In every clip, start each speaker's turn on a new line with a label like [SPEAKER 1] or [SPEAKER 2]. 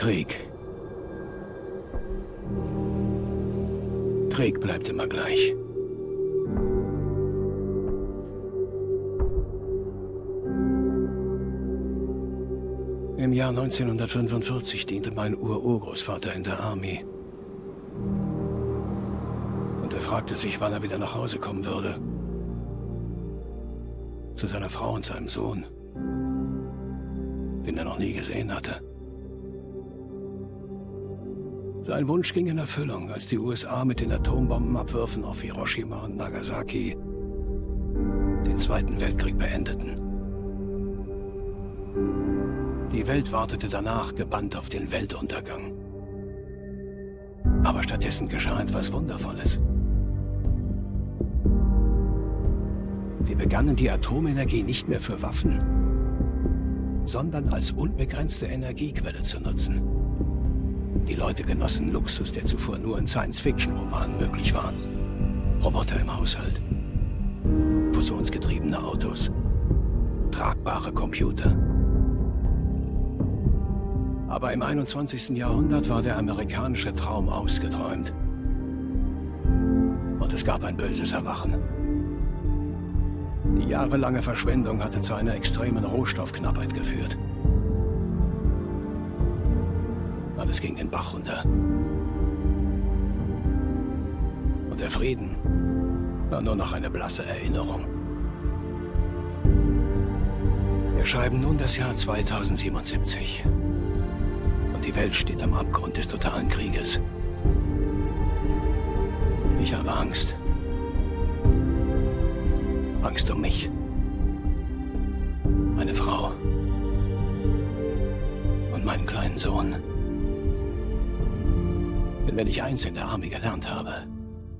[SPEAKER 1] Krieg. Krieg bleibt immer gleich. Im Jahr 1945 diente mein Ururgroßvater in der Army. Und er fragte sich, wann er wieder nach Hause kommen würde. Zu seiner Frau und seinem Sohn, den er noch nie gesehen hatte. Sein Wunsch ging in Erfüllung, als die USA mit den Atombombenabwürfen auf Hiroshima und Nagasaki den Zweiten Weltkrieg beendeten. Die Welt wartete danach gebannt auf den Weltuntergang. Aber stattdessen geschah etwas Wundervolles. Wir begannen die Atomenergie nicht mehr für Waffen, sondern als unbegrenzte Energiequelle zu nutzen. Die Leute genossen Luxus, der zuvor nur in Science-Fiction-Romanen möglich war. Roboter im Haushalt, fusionsgetriebene Autos, tragbare Computer. Aber im 21. Jahrhundert war der amerikanische Traum ausgeträumt. Und es gab ein böses Erwachen. Die jahrelange Verschwendung hatte zu einer extremen Rohstoffknappheit geführt. Alles ging den Bach runter. Und der Frieden war nur noch eine blasse Erinnerung. Wir schreiben nun das Jahr 2077. Und die Welt steht am Abgrund des totalen Krieges. Ich habe Angst. Angst um mich. Meine Frau. Und meinen kleinen Sohn. Denn wenn ich eins in der Armee gelernt habe,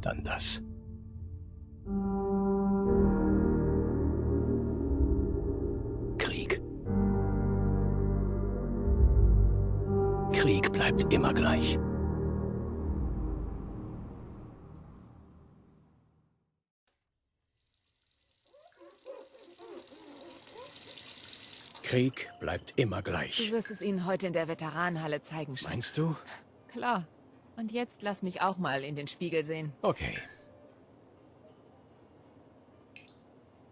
[SPEAKER 1] dann das. Krieg. Krieg bleibt immer gleich. Krieg bleibt immer gleich.
[SPEAKER 2] Du wirst es ihnen heute in der Veteranenhalle zeigen,
[SPEAKER 1] Schatz. Meinst du?
[SPEAKER 2] Klar. Und jetzt lass mich auch mal in den Spiegel sehen.
[SPEAKER 1] Okay.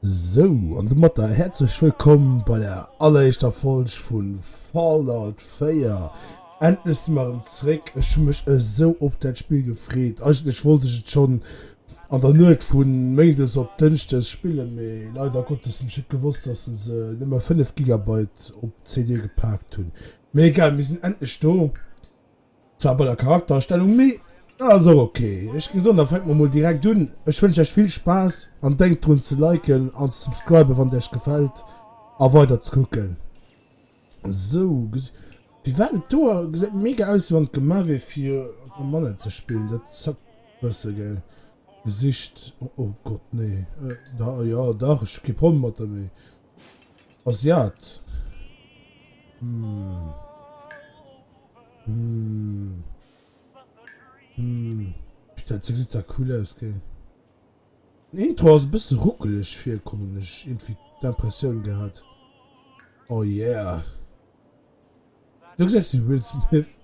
[SPEAKER 3] Sou, an domatter häerzlech wëllkomm bei der alleréischter Folg vu Fallout 4. Endlech si mer erëm zréck. Ech hu mech esou op dat Spill gefreet. Eigentlech wollt ech et schonn an der Nuet vu Méindes op Dënschdes spillen, mee leider Gottes hunn ech net gewosst, dass se nëmme 5 Gigabyte op d'CD gepaakt hunn. Mee egal, mir sinn endlech do. Zwar bei der Charaktererstellung, mee dat ass och ok. Ech géing soen, da fänke mer mol direkt un. Ech wënschen iech vill Spaass an denkt drun ze liken an ze subscriben wann et iech gefält a weider ze kucken. Sou, wéi war dat do? Gesäit mega aus wéi wann et gemaach wier fir op der Manette ze spillen. Dat zackt bësse gell. Gesicht, oh Gott nee, da jo dach, ech hu kee Problem mat der, mee Asiat, hm. Hm. Hm. Dat gesäit zwar cool aus, gell. Den Intro ass e bësse ruckeleg virkomm, hunn ech iergendwéi d'Impressioun gehat. Oh yeah. Do gesäis de Will Smith.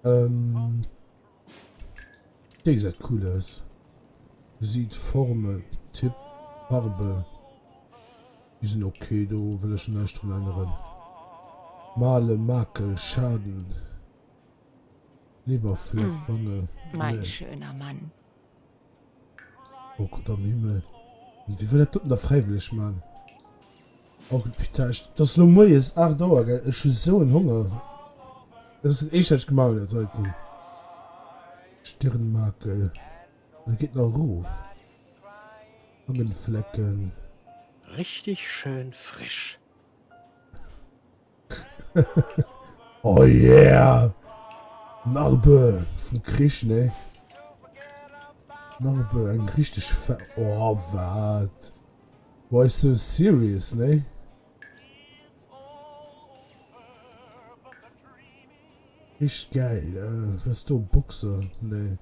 [SPEAKER 3] Ähm. Déi gesäit cool aus. Gesiit, Forme, Typ, Farbe, déi sinn ok, do wëll ech näischt drun änneren. Male, Makel, Schaden, Leberfleck, Wange,
[SPEAKER 2] Mein
[SPEAKER 3] nee.
[SPEAKER 2] schöner Mann.
[SPEAKER 3] Oh Gott am Himmel, wie wëll dat doten da fräiwëlleg man? Och putain, ech, et ass lo moies 8 Auer, gell, ech hu sou en Honger. Dat ass dat éischt wat ech gemaach hunn dat heiten. Stirnmakel, dat geet nach erof. Wangenflecken.
[SPEAKER 1] Richtig schön frisch.
[SPEAKER 3] Oh yeah! Narbe vum Krich, ne? Narbe, eng richteg fett. Oh, wat? Why so serious, ne? Richteg geil. Äh, was do? Boxer? Ne.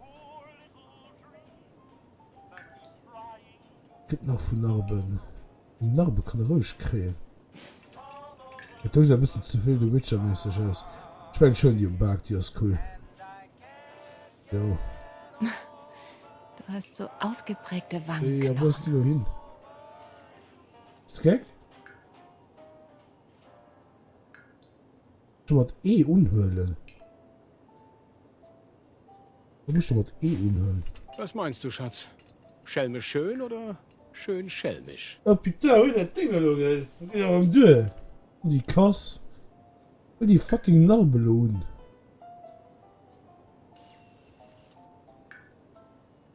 [SPEAKER 3] Gëtt nach vun Narben. Eng Narbe kann e roueg kréien. Dat do gesäit e bëssen ze vill The Witcher méisseg aus. Ech mengen ech huelen déi um Bak, déi ass cool. Jo.
[SPEAKER 2] Du hast so ausgeprägte
[SPEAKER 3] Ey, a wou ass
[SPEAKER 2] Wangenknochen.
[SPEAKER 3] déi lo hin? Bass de geck? Scho mat E unhuelen. Wo muss du mat E unhuelen?
[SPEAKER 1] Was meinst du, Schatz? Schelmisch schön oder schön schelmisch?
[SPEAKER 3] Oh putain, huel dat Ding elo, gell? Dat geet awer em duer. Déi Kass. Huel déi fucking Narbe elo un.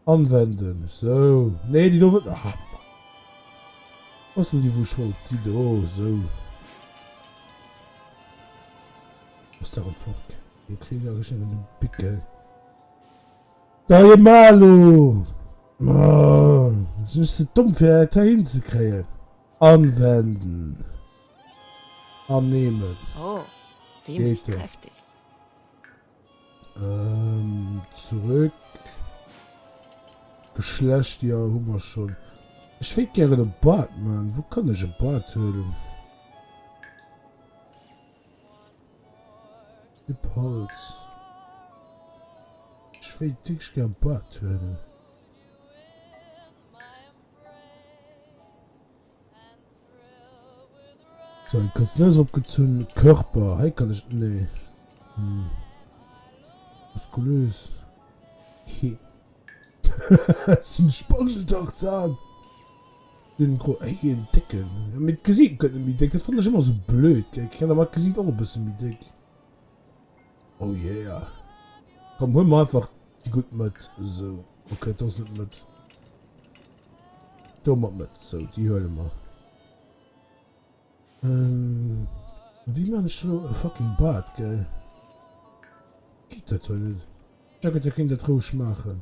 [SPEAKER 3] Anwenden. Sou. Nee, déi do wëll. Ah, Mann. Was wou déi wou ech wollt? Déi do. Sou. Ass der erëm fort, gell? Jo, kritt der geschéngt an de Bickel. Dei Malu! Mann, sinn ech ze domm fir dat hei hinzekréien? Anwenden. Annehmen.
[SPEAKER 2] Oh, ziemlich
[SPEAKER 3] Geht doch.
[SPEAKER 2] kräftig.
[SPEAKER 3] Ähm, zurück. Geschlecht, ja, hu mer schon. Ech wéilt gären e Bart man. Wou kann ech e Bart huelen? Hip Hals. Ech wéilt wierklech gär e Bart huelen. So, eng kurz Nues opgezunn. Körper, hei kann ech, nee. Hm. Muskulös. He. Sinn Spargeltarzan. Den gro, ey, en décken. Ja, mee d'Gesiit gëtt net méi déck. Dat fannen ech ëmmer sou blöd, gell. Kennt awer d'Gesiit och e bësse méi déck. Oh yeah. Komm, huel mer einfach déi gutt Mëtt. Sou. Okay, dat ass net d'Mëtt. Do mat Mëtt. Sou, déi huele mer. Ähm, wéi man ech elo e fucking Bart, gell? Geet dat hei net? Jacket, dir kéint dat roueg maachen.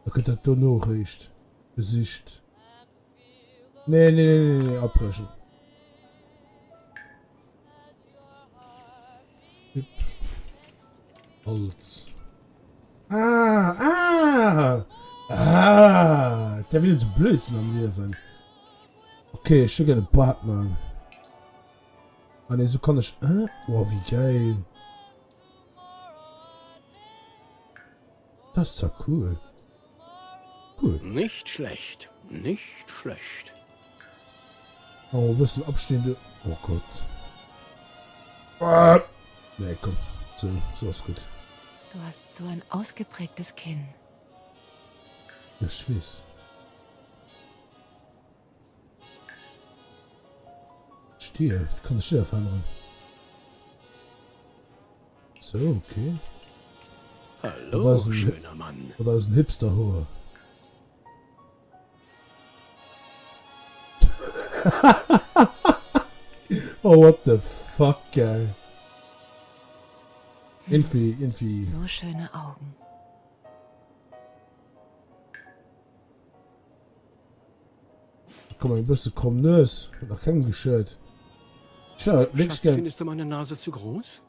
[SPEAKER 3] Da kënnt dat dono eréischt. Gesicht. Nee, nee, nee, nee, nee, abbrechen. Hip. Holz. Ah, ah! Ah! Der will so Blödsinn am Liewen. Okay, ech wëll gerne Bart man. Ah nee, so kann ech... Äh? Oh, wie geil. Das ist ja cool. Cool.
[SPEAKER 1] Nicht schlecht, nicht schlecht.
[SPEAKER 3] Oh, e bëssen abstehende. Oh Gott. Ah. Nee, komm. So, so ass gutt.
[SPEAKER 2] Du hast so ein ausgeprägtes Kinn.
[SPEAKER 3] Ech weess. Stier, wie kann ech déi da veränneren? So, okay.
[SPEAKER 1] Hallo,
[SPEAKER 3] Oder ist ein,
[SPEAKER 1] schöner Mann.
[SPEAKER 3] oder ist ein Hipster-Hoer. Oh, what the fuck, ey. Irgendwie, irgendwie.
[SPEAKER 2] So schöne Augen.
[SPEAKER 3] Komm, e bësse kromm Nues. Huet nach kengem geschuet. Ech wär wierklech
[SPEAKER 1] Schatz,
[SPEAKER 3] gär.
[SPEAKER 1] findest du meine Nase zu groß?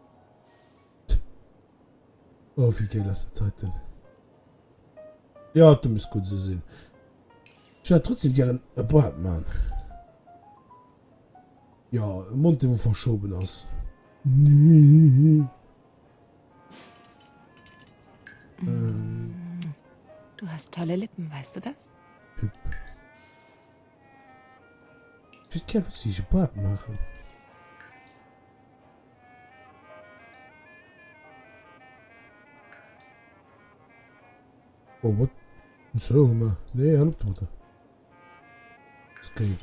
[SPEAKER 3] Oh, wéi geil ass dat heiten. Ja, du muss gutt esou sinn. Ech wär trotzdem gären e Bart man. Ja, e Mond, dee wou verschoben ass. Nee. Ähm.
[SPEAKER 2] Du hast tolle Lippen, weißt du das?
[SPEAKER 3] Hüpp. Ich würde gerne wissen, wie ich einen Bart mache. Oh, what? So, gemacht. Nee, hör op domadder. Escape.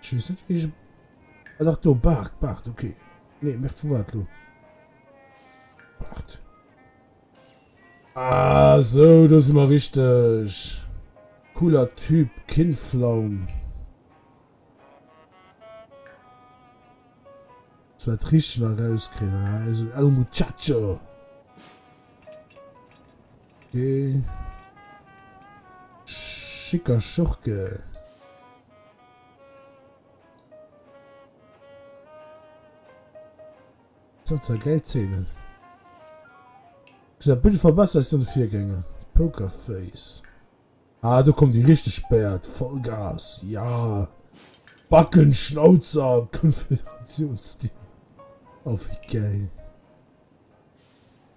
[SPEAKER 3] Ich weess net, wéi ech... Ah, dach, do, Baart, Baart, okay. Nee, Merde, wou war et lo? Baart. Ah, sou, do si mer richteg. Cooler Typ, Kinnflaum. So dat richteg nach rauskriegen. Also El Muchacho. Okay. Schicker Schurke. Das sind geil Szenen. Dieser Bild verbessert als den Vorgänger. Pokerface. Ah, do kommen déi richteg Bäert. Vollgas, ja. Backen, Schnauzer, Konföderationsstil. Oh, wéi geil.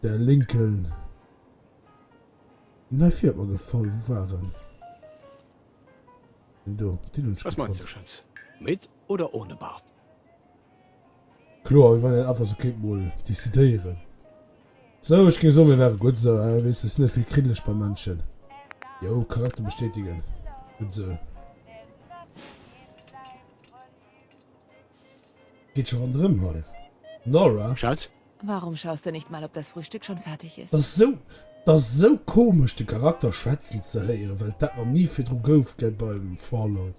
[SPEAKER 3] Der Lincoln. Deen hei vir huet mer gefall. Wou war en? Deen do, deen hunn ech
[SPEAKER 1] Was
[SPEAKER 3] gutt
[SPEAKER 1] meinst
[SPEAKER 3] fonnt.
[SPEAKER 1] du, Schatz? Mit oder ohne Bart?
[SPEAKER 3] Kloer, wéi wann een einfach sou kéint mol decidéieren. Sou, ech géing soen, mir ware gutt esou, hein? Weess de, sinn net vill kriddeleg bei Menschen. Jo, Charakter bestätigen. Gutt esou. Geet scho ronderëm hei. Nora?
[SPEAKER 1] Schatz?
[SPEAKER 2] Warum schaust du nicht mal, ob das Frühstück schon fertig ist?
[SPEAKER 3] Dat ass sou, dat ass sou komesch de Charakter schwätzen ze héieren, well et dat nach ni virdru gouf, gell, beim Fallout.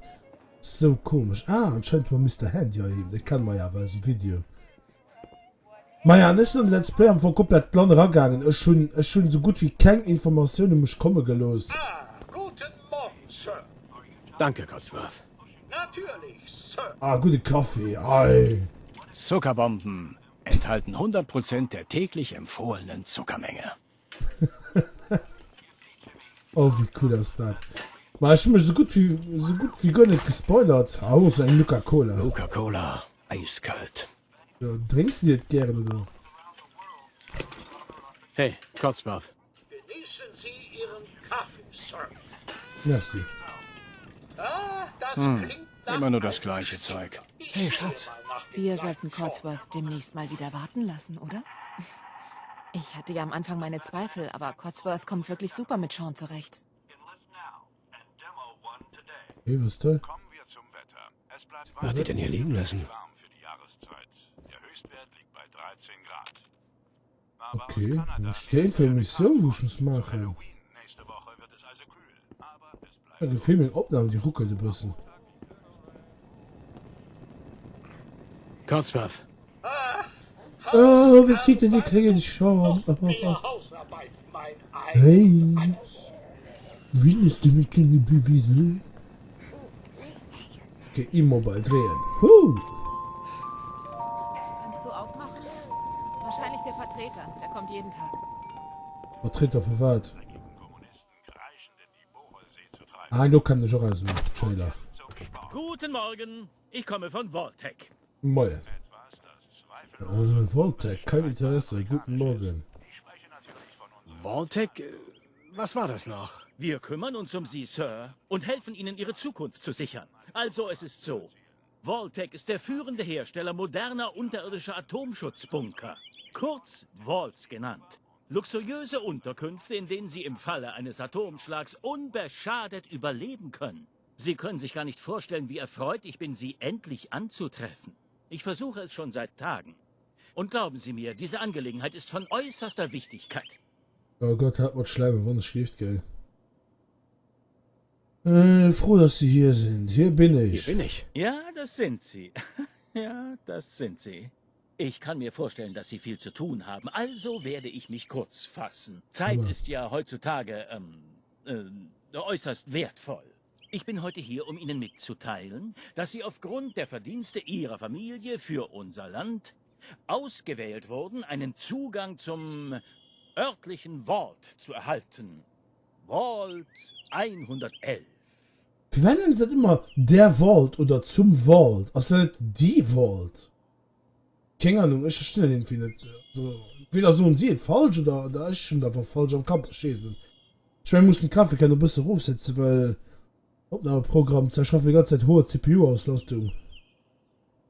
[SPEAKER 3] Sou komesch. Ah, anscheinend hu mer Mister Handy heiheem, dat kenne mer jo awer aus dem Video. Maja, an ech sinn an de Let's Play am Fong komplett blann eragaangen. Ech hunn, ech hunn sou gutt wéi keng Informatioun u mech komme gelooss.
[SPEAKER 4] Ah, guten Morgen, Sir.
[SPEAKER 1] Danke, Codsworth.
[SPEAKER 4] Natürlich, Sir.
[SPEAKER 3] Ah, gudde Kaffi, ei.
[SPEAKER 1] Zuckerbomben enthalten 100 Prozent der täglich empfohlenen Zuckermenge.
[SPEAKER 3] Oh, wéi cool ass dat. Ma ech hu mech sou gutt wéi, sou gutt wéi guer net gespoilert. Ah, hol ons eng Nuka Cola.
[SPEAKER 1] Nuka Cola, eiskalt.
[SPEAKER 3] Jo, drénks de déi et gären, oder?
[SPEAKER 1] Hey, Codsworth.
[SPEAKER 4] Genießen Sie Ihren Kaffee, Sir.
[SPEAKER 3] Merci.
[SPEAKER 4] Ah, das klingt nach
[SPEAKER 1] Immer nur das
[SPEAKER 4] einem
[SPEAKER 1] gleiche
[SPEAKER 4] Stinker.
[SPEAKER 1] Zeug.
[SPEAKER 4] Ich
[SPEAKER 1] Hey,
[SPEAKER 4] sehe
[SPEAKER 1] Schatz.
[SPEAKER 4] mal nach dem
[SPEAKER 2] Wir
[SPEAKER 4] kleinen
[SPEAKER 2] sollten
[SPEAKER 4] Sean.
[SPEAKER 2] Codsworth demnächst mal wieder warten lassen, oder? Ich hatte ja am Anfang meine Zweifel, aber Codsworth kommt wirklich super mit Sean zurecht.
[SPEAKER 3] Hey, was ist da?
[SPEAKER 1] Was hat die denn hier liegen lassen?
[SPEAKER 3] Okay, steet fir Missioun wou ech muss maachen. Ja, gefeelt meng Opnam, déi ruckelt e bëssen.
[SPEAKER 1] Codsworth.
[SPEAKER 3] Oh, wéi zitt denn dee klénge Sean? Hey, wien ass de mit klénge Bewisel? Okay, immobile dréien. Huh!
[SPEAKER 2] Kannst du aufmachen? Wahrscheinlich der Vertreter. Der kommt jeden Tag.
[SPEAKER 3] Vertreter vu wat? Ah, lo kennen ech och aus dem Trailer.
[SPEAKER 5] Guten Morgen, ich komme von Vault-Tec.
[SPEAKER 3] Moien. Äh, Vault-Tec, kein Interesse. Guten Morgen.
[SPEAKER 1] Vault-Tec? Was war das noch?
[SPEAKER 5] Wir kümmern uns um Sie, Sir, und helfen Ihnen, Ihre Zukunft zu sichern. Also, es ist so. Vault-Tec ist der führende Hersteller moderner unterirdischer Atomschutzbunker, kurz Vaults genannt. Luxuriöse Unterkünfte, in denen Sie im Falle eines Atomschlags unbeschadet überleben können. Sie können sich gar nicht vorstellen, wie erfreut ich bin, Sie endlich anzutreffen. Ich versuche es schon seit Tagen. Und glauben Sie mir, diese Angelegenheit ist von äußerster Wichtigkeit.
[SPEAKER 3] Oh Gott, hat mat Schläiwe wann ech schläft gell. Äh, froh, dass Sie hier sind. Hier bin ich.
[SPEAKER 1] Hier bin ich.
[SPEAKER 5] Ja, das sind Sie. ja, das sind Sie. Ich kann mir vorstellen, dass Sie viel zu tun haben, also werde ich mich kurz fassen. Zeit
[SPEAKER 3] Aber
[SPEAKER 5] ist ja heutzutage ähm, äh, äußerst wertvoll. Ich bin heute hier, um Ihnen mitzuteilen, dass Sie aufgrund der Verdienste Ihrer Familie für unser Land ausgewählt wurden, einen Zugang zum örtlichen Vault zu erhalten. Vault 111.
[SPEAKER 3] Firwat nennen se dat ëmmer der Vault oder zum Vault? Ass dat net die Vault? Keng Ahnung, ech verstinn dat iergendwéi net. Also entweder soen si et falsch oder oder ech hunn et einfach falsch am Kapp, ech weess et net. Ech mengen, mir mussen d'Grafiker nach e bësse erofsetzen, well Opnahmeprogramm ze schaffen déi ganz Zäit hohe CPU-Auslastung.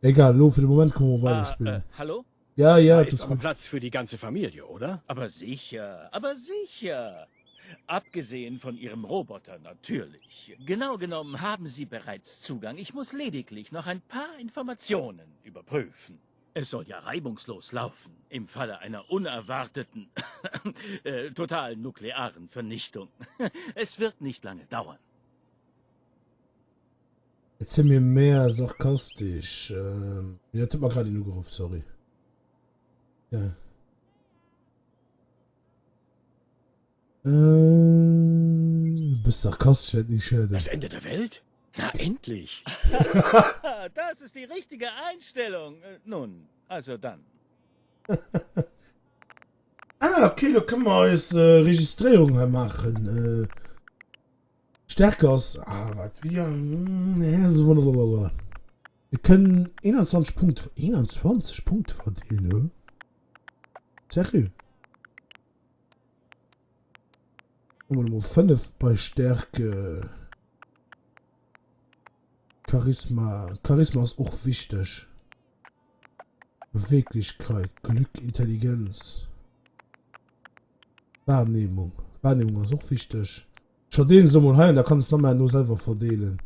[SPEAKER 3] Egal, elo fir de Moment kënne mer
[SPEAKER 5] Ah,
[SPEAKER 3] weiderspillen.
[SPEAKER 5] äh, hallo?
[SPEAKER 3] Ja, ja,
[SPEAKER 1] Da
[SPEAKER 3] et
[SPEAKER 1] ist
[SPEAKER 3] ass
[SPEAKER 1] aber
[SPEAKER 3] gutt.
[SPEAKER 1] Platz für die ganze Familie, oder?
[SPEAKER 5] Aber sicher, aber sicher. Abgesehen von Ihrem Roboter natürlich. Genau genommen haben Sie bereits Zugang. Ich muss lediglich noch ein paar Informationen überprüfen. Es soll ja reibungslos laufen, im Falle einer unerwarteten, äh, totalen nuklearen Vernichtung. Es wird nicht lange dauern.
[SPEAKER 3] Erzähl mir mehr sarkastisch. Ähm, ja, tut mir gerade ugerufen, sorry. Ja. Äh, bist sarkastisch, hätte nicht schön.
[SPEAKER 1] Das Ende der Welt? Na endlich!
[SPEAKER 5] Das ist die richtige Einstellung. Äh, nun, also dann.
[SPEAKER 3] Ah, okay, da können wir eis äh, Registréierung hei machen. Äh, Stärke ass, ah, wat, ja, hm, so, blablabla. Wir kënnen 21 Punkte, 21 Punkte verdeelen, ne? Seriö? Mol mol 5 bei Stärke. Charisma. Charisma ass och wichteg. Beweglichkeit, Glück, Intelligenz. Wahrnehmung. Wahrnehmung ass och wichteg. Ech verdeelen se mol hei an da kann es nach mal no selwer verdeelen.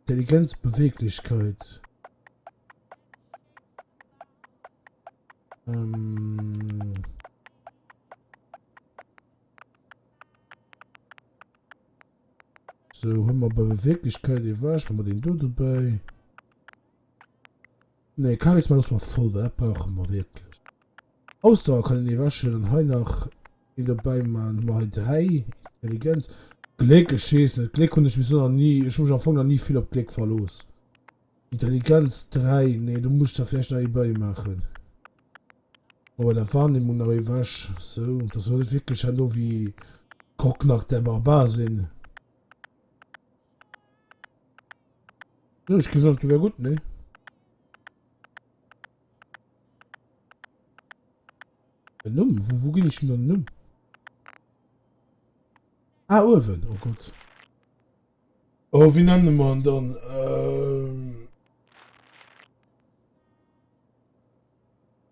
[SPEAKER 3] Intelligenz, Beweglichkeit. Ähm. So, hu mer bei Beweglichkeit ewech, hu mer den do dobäi. Nee, Charisma loosse mer voll, well dat brauche mer wierklech. Ausdauer kann een ewechhuelen an hei nach een dobäi man. Hu mer hei 3 Intelligenz. Gléck, ech weess net, Gléck hunn ech bis elo nach ni, ech hu mech am Fong nach ni vill op Gléck verlooss. Intelligenz 3, nee, do muss ech der vläicht nach ee bäimaachen. Ma bei der Wahrnehmung nach ewech, sou, dass mer net wierklech herno wéi Grognak der Barbar sinn. Sou, ech géif soen, dat wär gutt, nee? En Numm? Wou, wou ginn ech him dann en Numm? Ah, uewen, oh Gott. Oh, wéi nenne mer en dann? Ähm.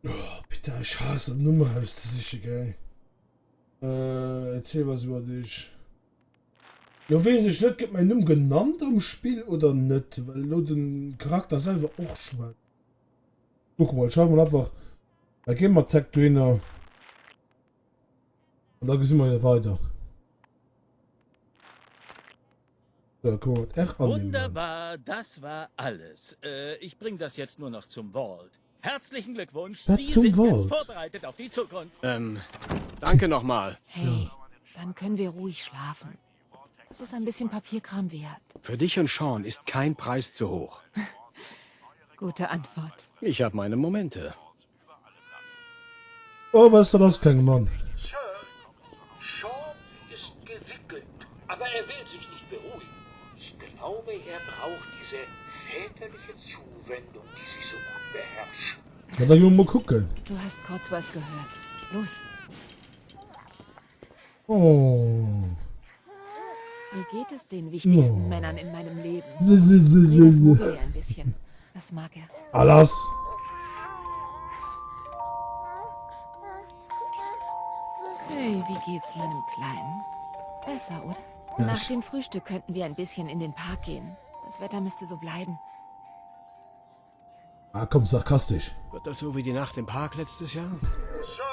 [SPEAKER 3] Oh, putain, ech haasse et, Numm erauszesichen, gell. Äh, erzähl was über dich. Lo weess ech net, gëtt mäin Numm genannt am Spill oder net? Well elo den Charakter selwer och schwätzt. Kucke mol, schreiwe mol einfach mäi Gamertag dohinner. An da gesi mer jo weider. So, da kënne mer mat R annehmen.
[SPEAKER 5] Wunderbar, das war alles. Äh, ich bring das jetzt nur noch zum Vault. Herzlichen Glückwunsch,
[SPEAKER 3] Was
[SPEAKER 5] Sie
[SPEAKER 3] zum
[SPEAKER 5] sind jetzt
[SPEAKER 3] Vault?
[SPEAKER 5] vorbereitet auf die Zukunft.
[SPEAKER 1] Ähm, danke nochmal.
[SPEAKER 2] Hey, dann können wir ruhig schlafen. Das ist ein bisschen Papierkram wert.
[SPEAKER 1] Für dich und Sean ist kein Preis zu hoch.
[SPEAKER 2] Gute Antwort.
[SPEAKER 1] Ich habe meine Momente.
[SPEAKER 3] Oh, was ist da los, kleine Mann?
[SPEAKER 4] Sir, Sean ist gewickelt, aber er will sich nicht beruhigen. Ich glaube, er braucht diese väterliche Zuwendung, die Sie so gut beherrschen.
[SPEAKER 3] Na, da gehen wir mal gucken.
[SPEAKER 2] Du hast Codsworth gehört. Los.
[SPEAKER 3] Oh.
[SPEAKER 2] Wie geht es den wichtigsten
[SPEAKER 3] Oh.
[SPEAKER 2] Männern in meinem Leben? Dreh das Mobile ein bisschen. Das mag er.
[SPEAKER 3] Alles.
[SPEAKER 2] Hey, wie geht's meinem Kleinen? Besser, oder?
[SPEAKER 3] Ja,
[SPEAKER 2] Nach
[SPEAKER 3] ich-
[SPEAKER 2] dem Frühstück könnten wir ein bisschen in den Park gehen. Das Wetter müsste so bleiben.
[SPEAKER 3] Ah, komm, sarkastisch.
[SPEAKER 1] Wird das so wie die Nacht im Park letztes Jahr?
[SPEAKER 4] Sir,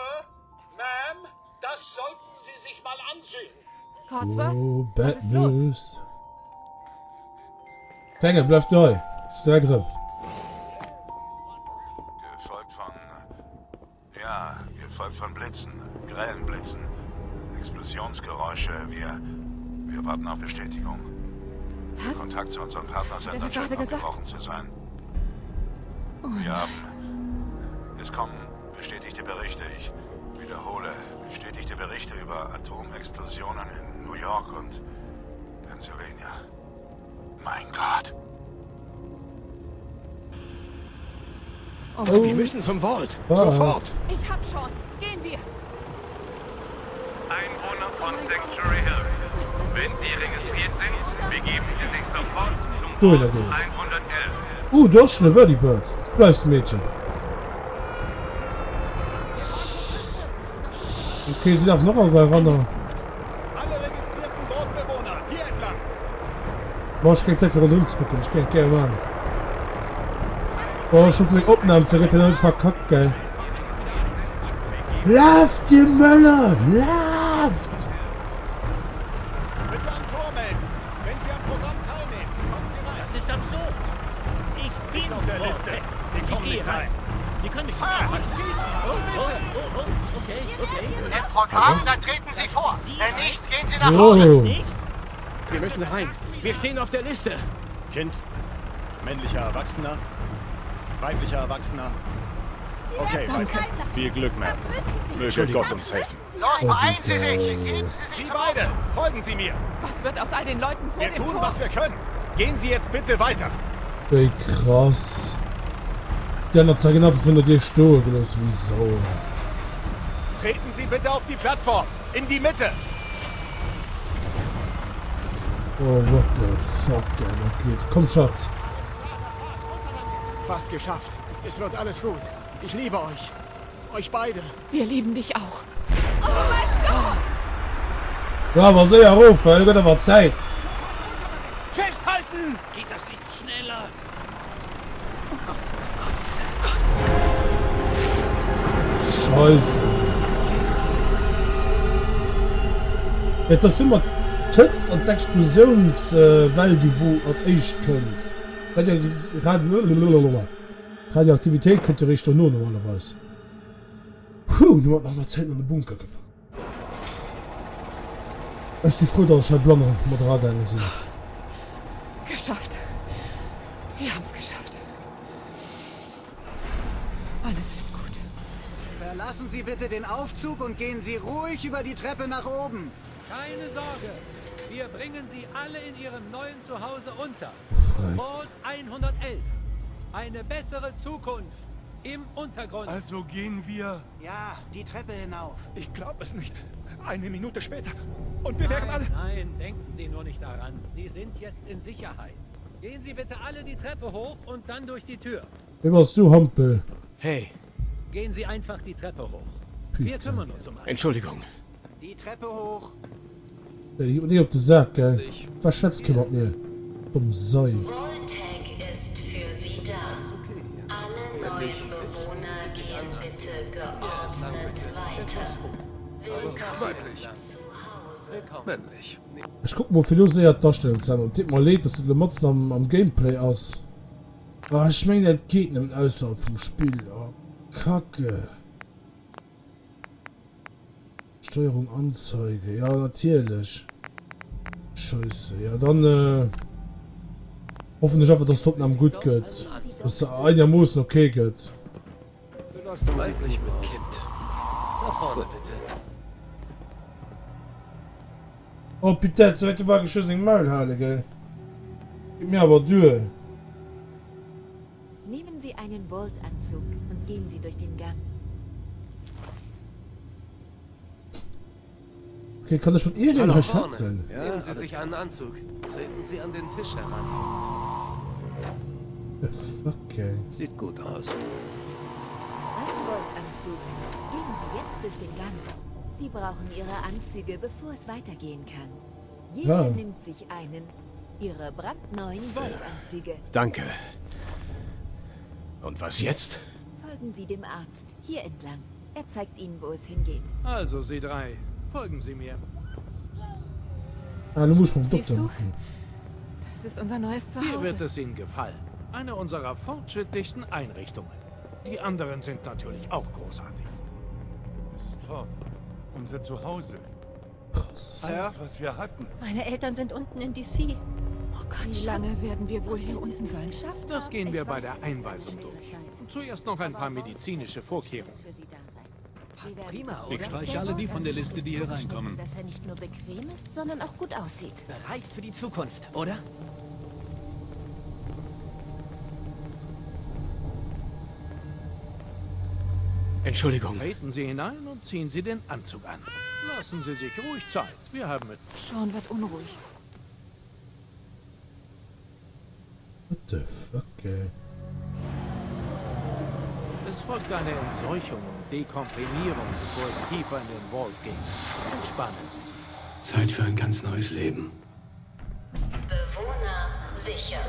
[SPEAKER 4] Ma'am, das sollten Sie sich mal ansehen.
[SPEAKER 2] Codsworth,
[SPEAKER 3] Oh,
[SPEAKER 2] was
[SPEAKER 3] bad
[SPEAKER 2] ist los?
[SPEAKER 3] news. Klenge, bleif dei. Ist direkt erëm.
[SPEAKER 6] Gefolgt von. Ja, gefolgt von Blitzen, grellen Blitzen, Explosionsgeräusche. Wir. Wir warten auf Bestätigung. Der
[SPEAKER 2] Was?
[SPEAKER 6] Kontakt zu unseren
[SPEAKER 2] Was hat er
[SPEAKER 6] Partnersendern
[SPEAKER 2] da
[SPEAKER 6] scheint
[SPEAKER 2] gerade gesagt?
[SPEAKER 6] abgebrochen zu sein.
[SPEAKER 2] Oh
[SPEAKER 6] Wir
[SPEAKER 2] nein.
[SPEAKER 6] haben. Es kommen bestätigte Berichte. Ich wiederhole. Bestätigte Berichte über Atomexplosionen in New York und Pennsylvania. Mein Gott.
[SPEAKER 2] Oh.
[SPEAKER 1] Wir müssen zum Vault.
[SPEAKER 3] Ah.
[SPEAKER 1] Sofort.
[SPEAKER 2] Ich hab schon. Gehen wir.
[SPEAKER 7] Einwohner von Sanctuary Hills. Wenn Sie registriert sind, begeben Sie sich sofort zum
[SPEAKER 3] Dohinner
[SPEAKER 7] Vault
[SPEAKER 3] geet.
[SPEAKER 7] 111.
[SPEAKER 3] Uh, du hast schon e Vertibird. Bleifst Mädchen. Okay, sie darf noch einmal ran.
[SPEAKER 8] Alle registrierten Bordbewohner, hier entlang!
[SPEAKER 3] Boah, ech keng Zäit fir ronderëm ze kucken. Ech géing et gäre maachen. Boah, ech hoffen meng Opnahm ze gëtt net verkackt, gell. Laaft dir Möller, laaft!
[SPEAKER 8] Bitte am Tor melden! Wenn Sie am Programm teilnehmen, kommen Sie rein!
[SPEAKER 5] Das ist absurd. Ich bin
[SPEAKER 8] Nicht auf der Liste.
[SPEAKER 5] Vault-Tec.
[SPEAKER 8] Sie
[SPEAKER 5] Ich
[SPEAKER 8] kommen
[SPEAKER 5] gehe
[SPEAKER 8] nicht
[SPEAKER 5] rein.
[SPEAKER 8] rein.
[SPEAKER 5] Sie können mich nicht schießen. Oh, oh, oh, oh, okay, okay.
[SPEAKER 9] Im Programm, dann treten Sie vor. Wenn nicht, gehen Sie nach Hause.
[SPEAKER 3] Oh.
[SPEAKER 5] Nicht?
[SPEAKER 1] Wir müssen rein. Wir stehen auf der Liste.
[SPEAKER 8] Kind, männlicher Erwachsener, weiblicher Erwachsener. Okay, weiter. Viel Glück, Ma'am. Möge Gott uns helfen.
[SPEAKER 9] Los, beeilen Sie sich. Geben Sie sich
[SPEAKER 8] Sie
[SPEAKER 9] zum
[SPEAKER 8] beide, folgen Sie mir.
[SPEAKER 2] Was wird aus all den Leuten vor
[SPEAKER 8] Wir
[SPEAKER 2] dem
[SPEAKER 8] tun,
[SPEAKER 2] Tor?
[SPEAKER 8] was wir können. Gehen Sie jetzt bitte weiter.
[SPEAKER 3] Wéi krass. Déi aner zeigen einfach vun der Dier stoe gelooss, wéi Sau.
[SPEAKER 8] Treten Sie bitte auf die Plattform. In die Mitte.
[SPEAKER 3] Oh what the fuck ey, wat leeft? Komm Schatz!
[SPEAKER 10] Fast geschafft. Es wird alles gut. Ich liebe euch. Euch beide.
[SPEAKER 2] Wir lieben dich auch. Oh mein Gott!
[SPEAKER 3] Jo awer séier erof, well et gëtt awer Zäit.
[SPEAKER 5] Festhalten! Geht das nicht schneller?
[SPEAKER 2] Oh Gott, Gott, Gott!
[SPEAKER 3] Scheisse. Et ass ëmmer d'Hëtzt an d'Explosiounswell déi wou als éischt kënnt. D'Radioaktivitéit kënnt jo réischt dono normalerweis. Puh, nu hat nach mal Zäit an de Bunker gepackt. Ech si frou, dass ech hei blann mat eragaange sinn.
[SPEAKER 2] Geschafft! Wir haben's geschafft! Alles wird gut.
[SPEAKER 11] Verlassen Sie bitte den Aufzug und gehen Sie ruhig über die Treppe nach oben.
[SPEAKER 12] Keine Sorge, wir bringen Sie alle in Ihrem neuen Zuhause unter. Vault 111. Eine bessere Zukunft im Untergrund.
[SPEAKER 13] Also gehen wir.
[SPEAKER 11] Ja, die Treppe hinauf.
[SPEAKER 10] Ich glaube es nicht. Eine Minute später und wir wären alle.
[SPEAKER 12] Nein, denken Sie nur nicht daran. Sie sind jetzt in Sicherheit. Gehen Sie bitte alle die Treppe hoch und dann durch die Tür.
[SPEAKER 3] Wee bass du, Hampel?
[SPEAKER 1] Hey.
[SPEAKER 12] Gehen Sie einfach die Treppe hoch. Wir kümmern uns um alles.
[SPEAKER 1] Entschuldigung.
[SPEAKER 11] Die Treppe hoch.
[SPEAKER 3] Der geht mir nicht op de Sak, gell? Was schwätzt kee mat mir? Dumm Sei.
[SPEAKER 14] Voltec ist für Sie da. Alle neuen Bewohner gehen bitte geordnet weiter. Willkommen
[SPEAKER 13] Weiblich.
[SPEAKER 14] zu Hause.
[SPEAKER 13] Männlich.
[SPEAKER 3] Ech kucken mol fir lo séier d'Astellung ze änneren. Et deet mer leed, dass et lo matzen am, am Gameplay ass. Ah, ech mengen dat geet nëmmen ausserhalb vum Spill. Oh, Kacke. Steuerung anzeige, ja natierlech. Scheisse, ja dann äh, hoffen ech einfach, dass d'Opnahm gutt gëtt, dass se einermoossen okay gëtt.
[SPEAKER 13] Weiblich mit Kind.
[SPEAKER 12] Da vorne bitte.
[SPEAKER 3] Oh putain, ze wäerte bal geschwë seng Maul hale, gell? Geet mir awer duer.
[SPEAKER 15] Nehmen Sie einen Vault-Anzug und gehen Sie durch den Gang.
[SPEAKER 3] Okay, kann ech mat iergendengem hei schwätzen?
[SPEAKER 7] Nehmen Sie sich einen Anzug. Treten Sie an den Tisch heran.
[SPEAKER 3] The fuck, ey.
[SPEAKER 13] Sieht gut aus.
[SPEAKER 15] Ein Vault-Anzug. Gehen Sie jetzt durch den Gang. Sie brauchen Ihre Anzüge, bevor es weitergehen kann. Jeder
[SPEAKER 1] Ja.
[SPEAKER 15] nimmt sich einen. Ihre brandneuen Vault-Anzüge.
[SPEAKER 1] Danke. Und was jetzt?
[SPEAKER 15] Folgen Sie dem Arzt. Hier entlang. Er zeigt Ihnen, wo es hingeht.
[SPEAKER 10] Also, Sie drei, folgen Sie mir.
[SPEAKER 3] Ah, lo muss ech mam
[SPEAKER 2] Siehst
[SPEAKER 3] Dokter
[SPEAKER 2] du?
[SPEAKER 3] kucken.
[SPEAKER 2] Das ist unser neues
[SPEAKER 10] Hier wird
[SPEAKER 2] Zuhause.
[SPEAKER 10] es Ihnen gefallen. Eine unserer fortschrittlichsten Einrichtungen. Die anderen sind natürlich auch großartig.
[SPEAKER 13] Es ist fort. Unser Zuhause.
[SPEAKER 3] Krass.
[SPEAKER 13] Alles, was wir hatten.
[SPEAKER 16] Meine Eltern sind unten in DC.
[SPEAKER 2] Oh Gott, Wie lange werden wir wohl hier unten sein?
[SPEAKER 10] Das gehen wir bei der Einweisung durch. Zuerst noch ein paar medizinische Vorkehrungen.
[SPEAKER 16] Passt
[SPEAKER 7] prima,
[SPEAKER 17] Ich streiche alle die von der Liste, die hier reinkommen.
[SPEAKER 16] Dass er nicht nur bequem ist, sondern auch gut aussieht.
[SPEAKER 9] Bereit für die Zukunft, oder?
[SPEAKER 1] Entschuldigung.
[SPEAKER 10] Treten Sie hinein und ziehen Sie den Anzug an. Lassen Sie sich ruhig Zeit. Wir haben es.
[SPEAKER 2] Sean wird unruhig.
[SPEAKER 3] What the fuck, ey?
[SPEAKER 10] Es folgt eine Entseuchung und Dekomprimierung, bevor es tiefer in den Vault geht. Entspannen Sie sich.
[SPEAKER 1] Zeit für ein ganz neues Leben.
[SPEAKER 14] Bewohner sicher.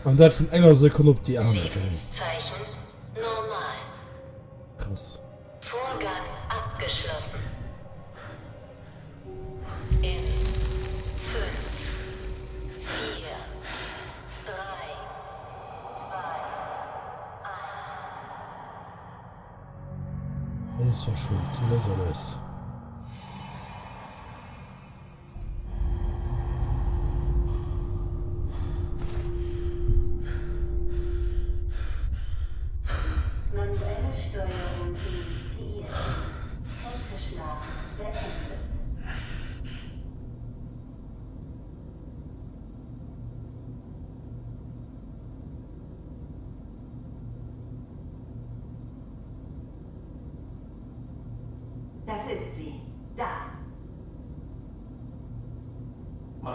[SPEAKER 3] An dat vun enger Sekonn op déi aner, gell?
[SPEAKER 14] Lebenszeichen normal.
[SPEAKER 3] Krass.
[SPEAKER 14] Vorgang abgeschlossen. In 5, 4, 3, 2,
[SPEAKER 3] 1. Alles verschwimmt, das ist alles.
[SPEAKER 14] Manuelle Steuerung initiiert. Kälteschlaf beendet.
[SPEAKER 16] Das ist.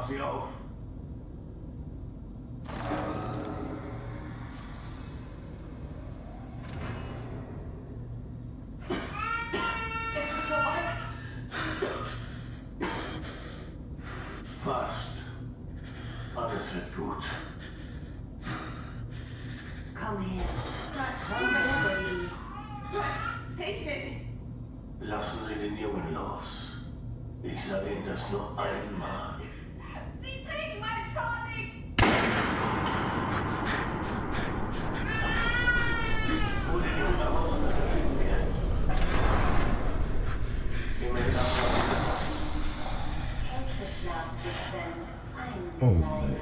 [SPEAKER 7] Mach sie auf.
[SPEAKER 9] Es ist vorbei.
[SPEAKER 7] Fast. Alles wird gut.
[SPEAKER 14] Komm her. Komm her, Baby.
[SPEAKER 9] Ich will nicht.
[SPEAKER 7] Lassen Sie den Jungen los. Ich sage Ihnen das nur einmal.
[SPEAKER 9] Sie kriegen meinen Sean nicht!
[SPEAKER 7] Hol den Jungen heraus und das erfinden wir.
[SPEAKER 14] Kälteschlafsequenz
[SPEAKER 3] Oh
[SPEAKER 14] eingeleitet.
[SPEAKER 3] nee.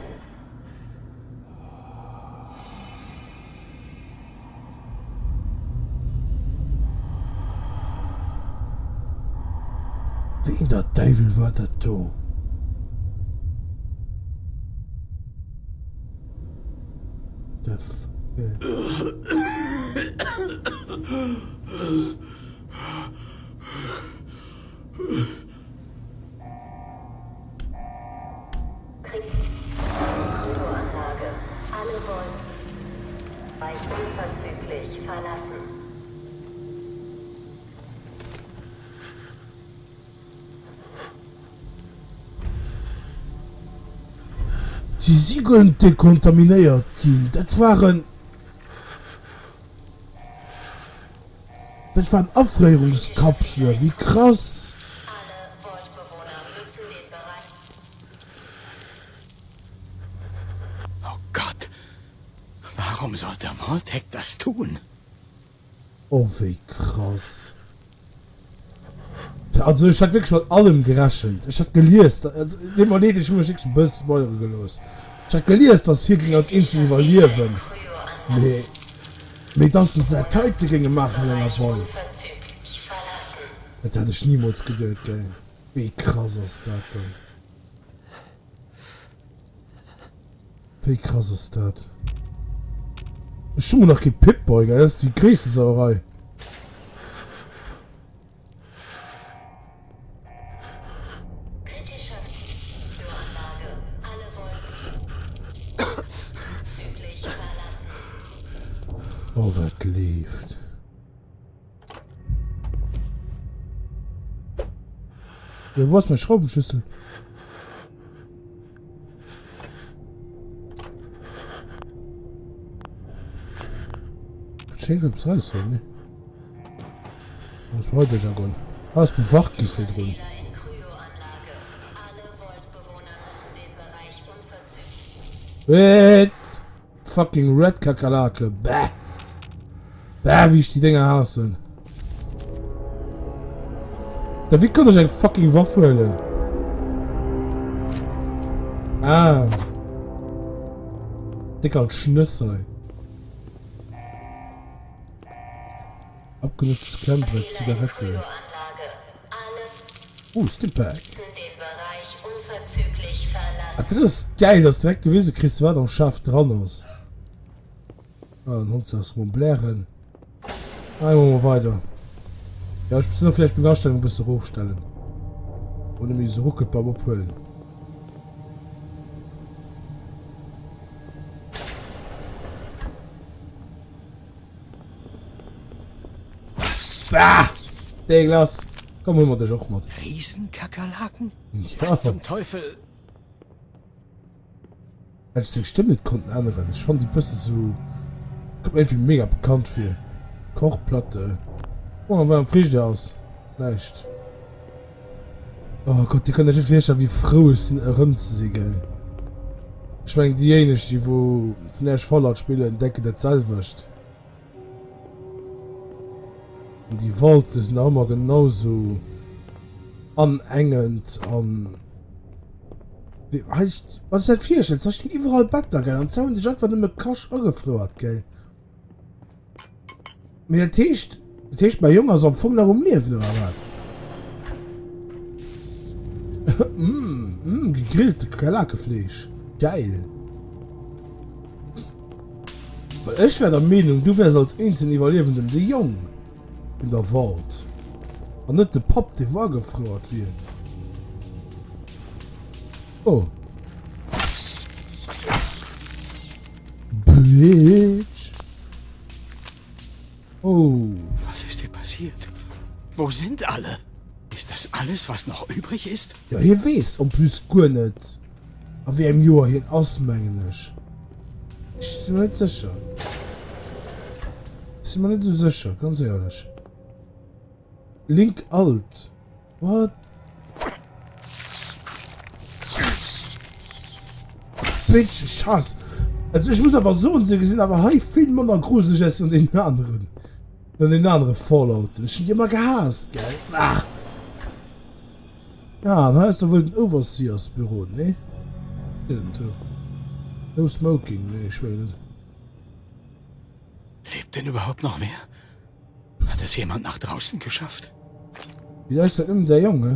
[SPEAKER 3] Ween der Däiwel war dat do? The fuck, ey.
[SPEAKER 14] Kryoanlage. Alle wollen Bereich unverzüglich verlassen.
[SPEAKER 3] Si si guer net dekontaminéiert ginn. Dat waren, dat waren Afréierungskapselen. Wéi krass!
[SPEAKER 1] Oh Gott! Warum sollte Vault-Tec das tun?
[SPEAKER 3] Oh wéi krass. Also ech hat wierklech mat allem gerechent. Ech hat gelies, deet mer leed, ech hu mech wierklech e bësse spoilere gelooss. Ech hat gelies, dass hie géing als Eenzegen iwwerliewen, mee mee dass se dat heite géinge maachen an enger Vault, dat hat ech nimools geduet, gell. Wéi krass ass dat dann? Wéi krass ass dat? Ech hu mol nach kee Pip-Boy, gell? Dat ass déi gréisste Sauerei. Oh, wat leeft? Ja, wo ass mein Schraubenschlüssel? Schéin etwas raus, ne? Muss heute schon gehen. Ah, ist bewacht gi virdrun. What? Fucking Red Kakerlake. Bäh. Bäh, wéi ech déi Dénger haassen. Da wéi kann ech eng fucking Waff huelen? Ah. Dick als Schnëss, ey. Abgenutztes Klemmbrett, Zigarette. Uh, Stimpack. Ah, dat ass geil, dass direkt gewise kriss, wat am Schaf dran ass. Ah, den Hond ass rum blären. Ah, machen wir weiter. Ja, ich muss nur vielleicht mit Astellung ein bisschen hochstellen. Ohne mich so ruckelt beim Abholen. Bah! Dee Glas. Komm, hol mer dech och mat.
[SPEAKER 1] Riesenkakerlaken?
[SPEAKER 3] Ja.
[SPEAKER 1] Was zum Teufel?
[SPEAKER 3] Hätt ech seng Stëmm net konnten änneren. Ech fannen déi bësse sou, kënnt mir iergendwéi mega bekannt vir. Kochplatte. Oh, an wat am Frigidaire ass? Näischt. Oh Gott, dir kënnt iech net virstellen, wéi frou ech sinn erëm ze si, gell. Ech mengen déijéineg, déi wou vun iech Fallout spillen, denken dat selwecht. An déi Vaulten sinn nach ëmmer genau sou anengend an wéi hei, wann s de dat virstells, da stinn iwwerall Better, gell, an d'Sau hunn sech einfach nëmme Cash agefrouert, gell. Mee dat heescht, dat heescht mäi Jong ass am Fong nach um Liewen, oder wat? Mm, mm, gegrillte Kakerlakefleesch. Geil. Well ech war der Meenung, du wärs als eenzen Iwwerliewenden de Jong in der Vault. An net de Papp, dee wou agefrouert wier. Oh. Bitch. Oh.
[SPEAKER 1] Was ist hier passiert? Wo sind alle? Ist das alles, was noch übrig ist?
[SPEAKER 3] Jo, hie weess en plus guer net, a wéi engem Joer hien ass, mengen ech. Ech si mer net sécher. Ech si mer net esou sécher, ganz éierlech. Link alt. What? Bitch, ech hass. Also ech muss awer soen, se gesinn awer hei vill manner gruseleg aus an deenen aneren. An den anere Fallouten. Ech hunn déi ëmmer gehaasst, gell. Ah. Ja, an hei ass da wuel den Overseers-Büro, nee? No smoking, nee, ech mengen net.
[SPEAKER 1] Lebt denn überhaupt noch wer? Hat es jemand nach draußen geschafft?
[SPEAKER 3] Vielleicht ist das der Junge.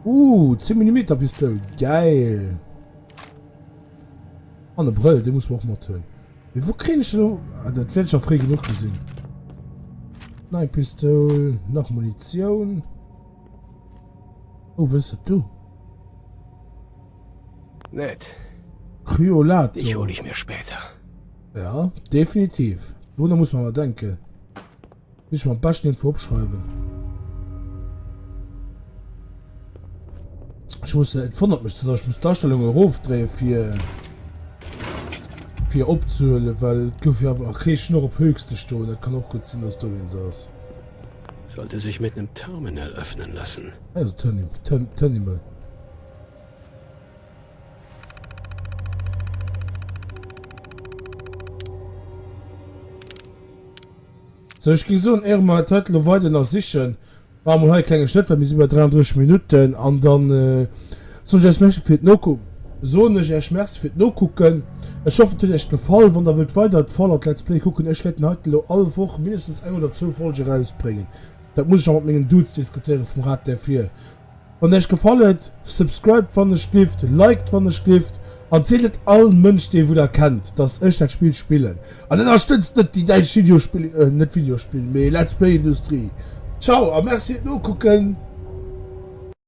[SPEAKER 3] Uh, 10 mm Pistole. Geil. An de Brëll, den muss man och mat hunn. Mee wou kréien ech elo? Ah, dat wäert ech awer fréi genuch gesinn. Nei Pistoul, nach Munitioun. Oh, wat ass dat do?
[SPEAKER 1] Nett.
[SPEAKER 3] Kryolator.
[SPEAKER 1] Dich hol ich mir später.
[SPEAKER 3] Ja, definitiv. Dorunner muss man awer denken. Muss ich mir am beschten irgendwo opschreiwen. Ich muss, et wonnert mech, dass ich muss d'Astellung erofdréien, fir fir opzehuelen, well et gouf jo awer, okay, ech hunn och op höchste stoen, dat kann och gutt sinn, dass dowéinst ass.
[SPEAKER 1] Sollte sich mit nem Terminal öffnen lassen.
[SPEAKER 3] Hei ass e Terminal. Sou, ech géing soen, éiere mer dat elo weider nach sichen, maache mer hei e klenge Schnëtt, well mir si bei 33 Minutten. An dann soen ech Iech Merci fir d'Noku-, soen ech Iech Merci fir d'Nokucken. Ech hoffen, et huet Iech gefall. Wann Der wëllt weider d'Fallout Let's Play kucken, ech wäerten hei elo all Woch mindestens eng oder zwou Folge erausbréngen. Dat muss ech nach mat mengen Dudes diskutéiere vum Rat der Vier. Wann Iech gefall huet, subscribed wann ech glift, liked wann ech glift an zielt et all Mënsch dee wou der kennt dass ech dat Spill spillen an ënnerstëtzt net déi däitsch Videospill, net Videospill mee Let's Play Industrie. Ciao a Merci fir d'Nokucken.